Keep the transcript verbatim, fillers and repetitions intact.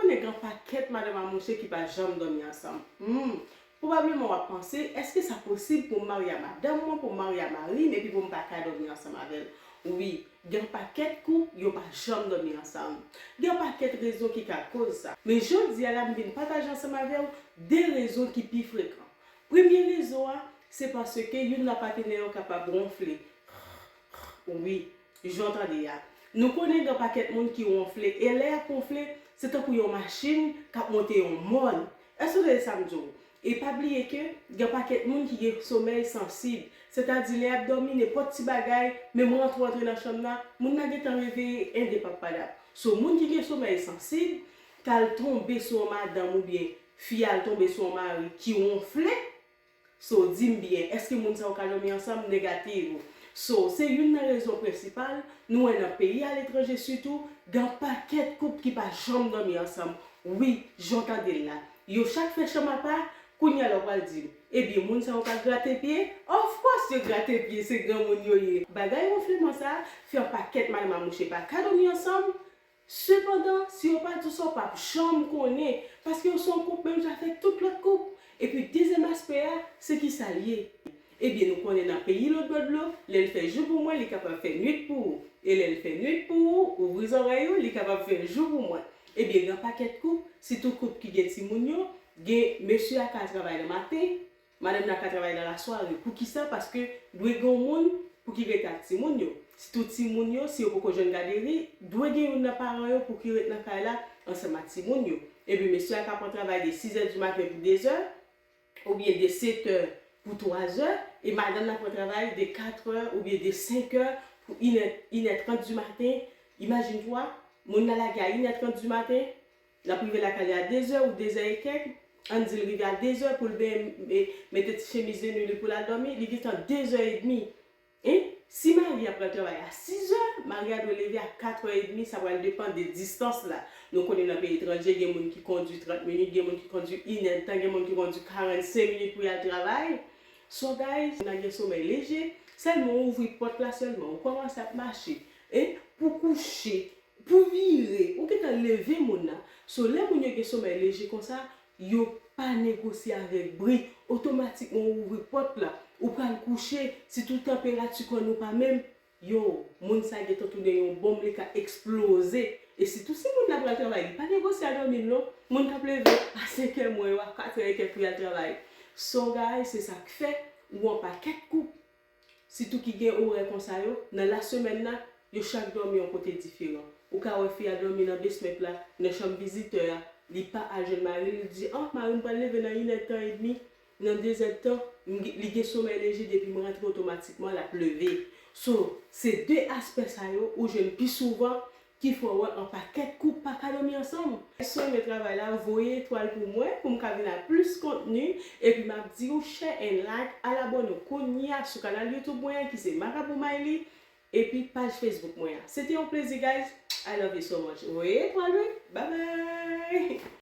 Gen pakèt madanm a mouche ki pa janm dòmi ansanm. Hmm. Pwobableman w ap panse, èske sa posib pou m marye a madanm mwen, pou m marye a mari m, epi pou m pa ka dòmi ansanm avè l? Wi, gen pakèt koup, yo pa janm dòmi ansanm. Gen pakèt rezon ki ka koz sa. Men jodi a la, m vin pataje ansanm avè w de rezon ki pi frekan. Premye rezon an, se paske youn nan patenè yo kapab wonfle. Wi, jan w tande a. Nou konnen gen pakèt moun ki wonfle, e lè y ap wonfle, se tankou yon machin k ap monte yon mòn. Èske w tande sa m di w? E pa bliye ke gen pakèt moun ki gen somèy sansib, sètadi lè y ap dòmi, nenpòt ti bagay, menm rantre w antre nan chanm nan, moun nan gentan reveye, ende p ap padap. So, moun ki gen somèy sansib, k al tonbe sou yon madanm oubyen fi a al tonbe sou yon mari ki wonfle, so, di m byen, èske moun sa yo ka dòmi ansanm? Negatif. So, se youn nan rezon prensipal, nou wè nan peyi aletranje sitou, gen pakèt koup ki pa janm dòmi ansanm. Wi, jan w tande l la. Yo chak fè chanm apa, kounye a la w pral di m, ebyen, moun sa yo pa grate pye? Of course yo grate pye, se granmoun yo ye. Bagay wonfleman sa a fè yon pakèt madanm a mouche pa ka dòmi ansanm. Sepandan, si yo pa di w sa, w p ap janm konnen, paske yo se yon koup menm jan avèk tout lòt koup. Epi dezyèm aspè a, se kisa l ye? Ebyen, nou konnen nan peyi lòtbò dlo, lè l fè jou pou mwen, li kapab fè nwit pou ou. E lè l fè nwit pou ou, ouvri zòrèy ou, li kapab fè jou pou mwen. Ebyen, gen pakèt koup, sitou koup ki gen timoun yo, gen mesye a ka al travay nan maten, madanm nan ka travay nan lasware. Poukisa? Paske dwe gen yon moun pou ki rete ak timoun yo. Sitou timoun yo, si yo poko jwenn gaderi, dwe gen youn nan paran yo pou ki ret nan kay la ansanm ak timoun yo. Epi mesye a ka pran travay de sizè di maten pou dezè, oubyen de setè pou twazè, e madanm nan pran travay de katrè oubyen de senkè pou inè, inè trant di maten. Imajine twa, moun nan lage a inè trant di maten, l ap rive lakay li a dezè ou dezè e kèk, ann di l rive a dezè pou l benyen, e, mete ti chemiz de nwi li pou l al dòmi, li gentan dezè edmi. Hein? Si mari a pral travay a sizè, mari a dwe leve a katrè edmi, sa pral depann de distans la. Nou konnen nan peyi etranje, gen moun ki kondui trant minit, gen moun ki kondui inèdtan, gen moun ki kondui karannsenk minit pou y al travay. So guys, moun nan gen somèy leje, sèlman ou ouvri pòt la sèlman, ou kòmanse ap mache, hein, pou kouche, pou vire, ou gentan leve moun nan. So, lè moun yo gen somèy leje konsa, yo pa negosye avèk bri. Otomatikman, ou ouvri pòt la, ou pral kouche, sitou tanperati kò nou pa menm, yo, moun sa gentan tounen yon bonm, li ka eksploze. E sitou si moun nan pral travay, li pa negosye a dòmi l non. Moun k ap leve a senkè mwen yo, a katrè e kèk pou y al travay. So, guys, se sa k fè ou an pakèt koup. Sitou ki gen orè konsa yo, nan lasemèn nan, yo chak dòmi yon kote diferan. Ou ka wè fi a dòmi nan basement la, nan chanm vizitè a, li pa al jwenn mari l, li di, ah, mari m pral leve nan inèdtan edmi, nan dezèdtan, m gen- li gen somèy leje, depi m rantre otomatikman l ap leve. So, se de aspè sa yo ou jwenn pi souvan ki fè w wè an pakèt koup pa ka dòmi ansanm. Si w renmen travay la, voye etwal pou mwen, pou m ka vin ak plis kontni, epi m ap di w share and like, al abòne w kounye a sou kanal YouTube mwen an ki se Marabou Maylie, epi paj Facebook mwen an. Se te yon plezi, guys. I love you so much. Voye etwal, wi. Bye bye!